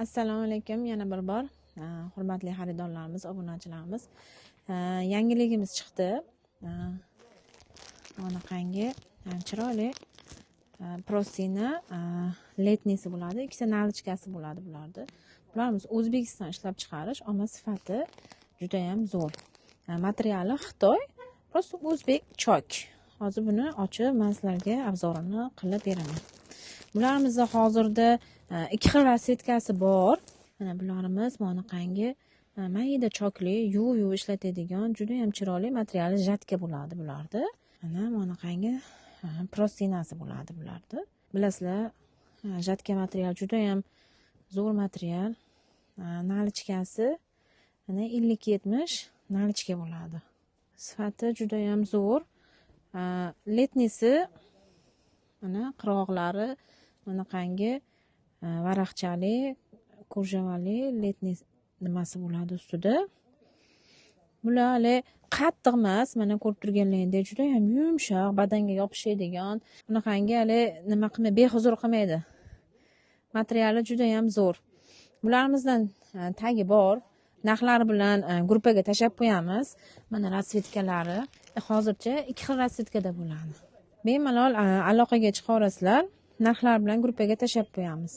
Assalomu alaykum yana bir bor, hurmatli xaridorlarimiz, obunachilarimiz. Yangiligimiz chiqdi. Bunaqangi chiroyli простыня, летний si bo'ladi, ikkita наличка si bo'ladi bularni. Bularimiz O'zbekiston ishlab chiqarish, ammo sifati judayam zo'r. Materiali Xitoy, просто o'zbek chok. Hozir buni ochib, man sizlarga обзор ini qilib beraman. Bularimizni hozirda ikki xil расцветка si bor. Mana bularimiz bunaqangi mayda chokli, yuvib yuvib ishlatadigan judayam chiroyli, materiali жатка bo'ladi bularni. Mana bunaqangi простыня si bo'ladi bularni. Bilasizlar, жатка material judayam zo'r material. Наличка si mana 50-70 наличка bo'ladi. Sifati judayam zo'r. Летний si, mana qirg'oqlari bunaqangi varaqchali, кружева li летний nimasi bo'ladi ustida. Bular hali qattiq emas, mana ko'rib turganlaringdek judayam yumshoq, badanga yopishadigan, bunaqangi hali nima qilmaydi, behuzur qilmaydi. Materiali judayam zo'r. Bularimizdan tagi bor. Narxlari bilan gruppaga tashlab qo'yamiz. Mana расцветка lari. Hozircha ikki xil расцветка da bo'ladi. Bemalol aloqaga chiqaverasizlar. Narxlar bilan gruppaga tashlab qo'yamiz.